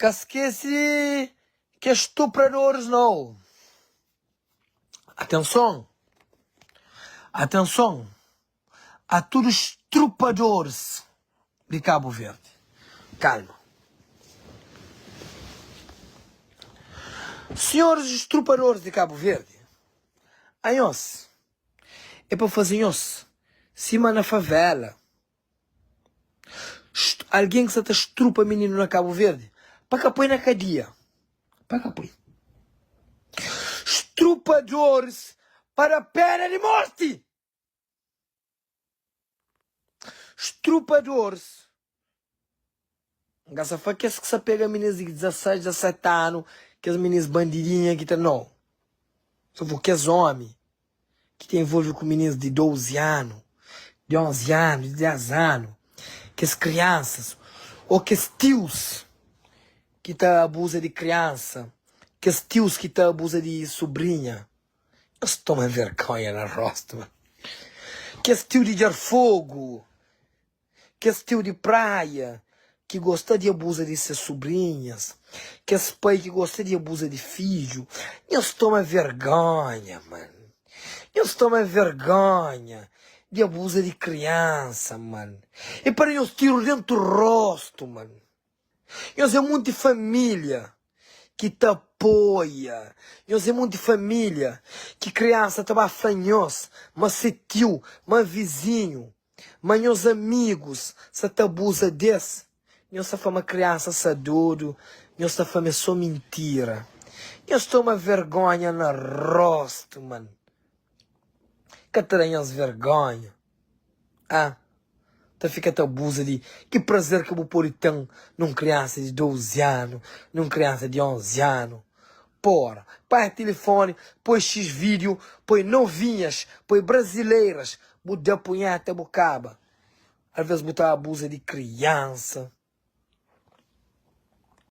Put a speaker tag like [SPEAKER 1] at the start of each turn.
[SPEAKER 1] Ka skese ke stupradoris nau. Atenson! Atenson a tudu strupadoris di Kabu Verdi. Kalma. Sinhoris strupadoris di Kabu Verdi, anhos é pa faze nhos sima na favela. Algen ki sa ta strupa mininu na Kabu Verdi, pa ka poi na kadia. Pa ka poi. Strupadoris pa da pena di morti! Strupadoris. N ka sa fla kes ki sa pega minis di 16, 17 anu, kes minis bandidinha ki ta, no. Sa fla kes omi ki ta envolve ku minis di 12 anu, di 11 anu, di 10 anu, kes kriansas ô kes tius ki ta abuza di kriansa, kes tius ki ta abuza di subrinha. Nhos toma vergonha na rostu. Kes tiu di Djarfogu, kes tiu di Praia ki gosta di abuza di ses subrinhas, kes pai ki gosta di abuza di fidju, nhos toma vergonha, man. Nhos toma vergonha di abuza di kriansa, man. E pa da nhos tiru dentu rostu, man. Nhos é munti família ki ta apoia. Nhos é munti família ki kriansa ta ba fla nhos ma se tiu, ma vizinhu, ma nhos amigus sa ta abuza des. Nhos ta fla ma kriansa sa dodu, nhos ta fla ma é so mintira. Nhos toma vergonha na rostu, man. Ka ta da nhos vergonha. Ah, ta fika ta abuza di ki prazer ki bu pode ten nun kriansa di 12 anu, nun kriansa di 11 anu. Pora, panha tilifoni, poi xis vídiu, poi novinhas, poi brazileiras, bu da punheta bu kaba. Alvês bu ta abuza di kriansa.